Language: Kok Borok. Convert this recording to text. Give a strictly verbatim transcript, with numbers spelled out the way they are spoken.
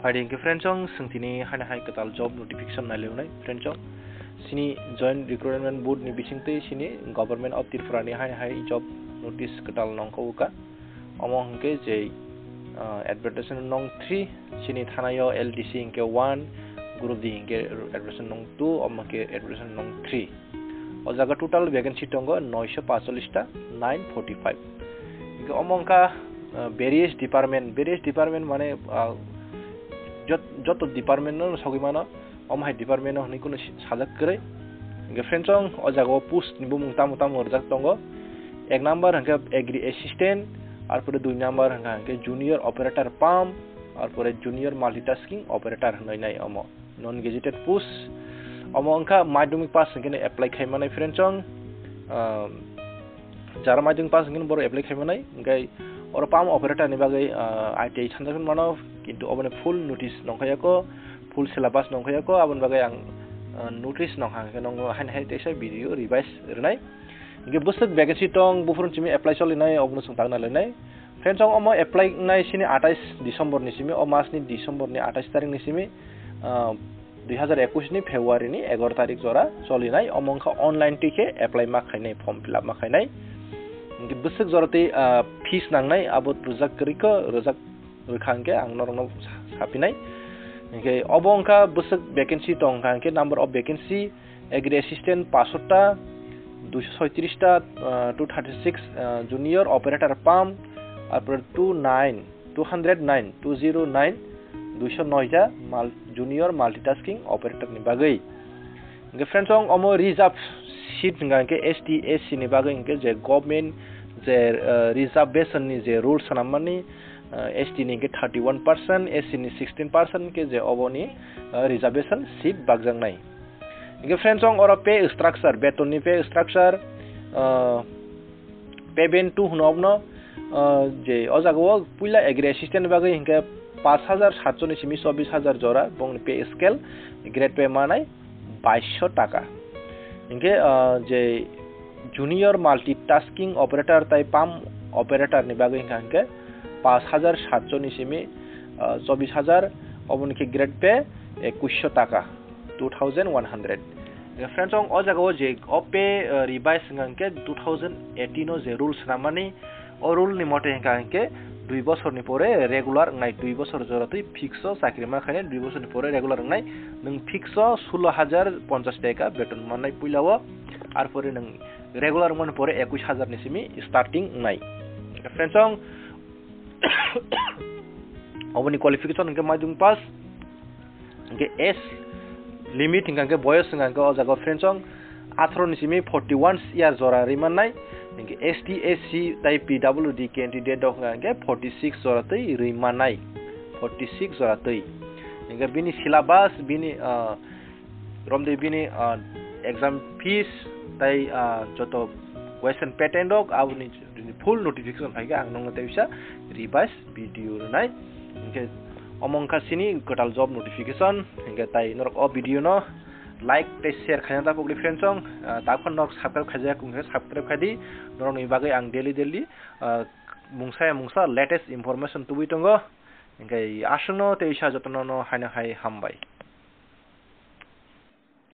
Phaidi hwnkhe friends chong, chwng tini haino hai kwtal job notification nailainai friends chong. Chini Joint Recruitment Board ni bisingtwi chini Government of Tripura ni haino hai job notice kwtal nongkha uka. Omo hwnkhe je, ah, advertisement nong three, chini thanaio L D C hwnkhe one, Group D hwnkhe advertisement nong two, omo hwnkhe advertisement nong three. O jaga total vacancy tongo noisho paanchchollish ta, nine forty five. Hwnkhe omo wngkha, ah, various department, various department mane, ah, jot-, joto department no sogwi mano, omo hai department no hwnwi kunu si-, sajak kwrwi. Hwnkhe friends chong, o jaga o post ni bumung tamo tamo rijak tongo. Ek number hwnkhe agri assistant, arpore dui number hwnkha hwnkhe junior operator pump, arpore junior multitasking operator hwnwi nai omo. Non gazetted post. Omo wngkha madhyamik pass hwnkhe apply khai manai friends chong. Ah, jara madhyamik pass hwnkhe borok apply khai manai. Hwnkhe oro pump operator ni bagwi, ah, I T I sanjak mano, kintu oboni full notice nongkhayako, full syllabus nongkhayako, aboni bagwi ang, ah, notice nongkha hwnkhe nongo haino hai teisa video revise rwnai. Hwnkhe bwswk vacancy tong, buphuru simi apply solinai, obono chwng tangna lainai. Friends chong, omo apply nai sini atais December ni simi, o mas ni December ni atais tarik ni simi, ah, dui hazar ekush ni February ni egaroh tarik jora cholinai, omo wngkha online twi khe apply ma khainai, form fill up ma khainai. Hwnkhe bwswk jora twi, ah, fees nangnai, abo rwjak kwrwi kho, rwjak rwkha hwnkhe ang norokno sa-, saphinai. Hwnkhe obo wngkha bwswk vacancy tong kha hwnkhe number of vacancy, agri assistant paanchsho ta, duisho soitris ta, ah, two thirty six, ah, junior operator pump, arpore two nine, two hundred nine, two zero nine, duisho noi ja mal-, junior multitasking operator ni bagwi. Hwnkhe friends chong, omo reserve seat hwnkha hwnkhe S T, S C ni bagwi hwnkhe je government je, ah, reservation ni je rules swnammani, ah, S T ni hwnkhe thirty one percent, S C ni sixteen percent hwnkhe je oboni, ah, reservation seat bakjaknai. Hwnkhe friends chong, oro pay structure, beton ni pay structure, ah, pay band two hwno obno, ah, je o jaga o puila agri assistant ni bagwi hwnkhe paanch hazar satso ni simi chobbish hazar jora bongni pay scale, grade pay manai baisho taka. Hwnkhe, ah, je junior multitasking operator tai pump operator ni bagwi hwnkha hwnkhe paanch hazar satso ni simi, ah, chobbish hazar, oboni khe grade pay ekuisho taka, two thousand one hundred. Friends chong, o jaga o je o pay, ah, revise hwnkha hwnkhe two thousand eighteen o je rules swnammani, o rule ni mote hwnkha hwnkhe dui bosor ni pore regular wngnai, dui bosor jora twi fix o chakri ma khainai, dui bosor ni pore regular wngnai, nwng fix o sullo hajar ponchash taka beton mannai puila o, arpore nwng regular wngmani pore ekush hajar ni simi starting wngnai. Friends chong, oboni qualification hwnkhe madhyamik pass, hwnkhe age limit hwnkha hwnkhe boyos hwnkha hwnkhe o jaga friends chong atharo ni simi forty one year jora rimannai, hwnkhe S T, S C tai P W D candidate rok hwnkha hwnkhe forty six jora twi rimannai, forty six jora twi. Hwnkhe bini syllabus, bini, ah, romdi bini, ah, exam fees tai, ah, joto question pattern rok aboni full notification phaikhe ang nongno teisa revise video rwnai. Hwnkhe omo wngkha chini kwtal job notification. Hwnkhe tai norok o video no like tei share khaina ta pokdi friends chong. Ah, takhon norok subscribe khaijak wngkhe subscribe khaidi. Norokni bagwi ang daily daily, ah, mungsa ya mungsa latest information tubui tongo. Hwnkhe aswkno teisa jotono no haino hai hambai.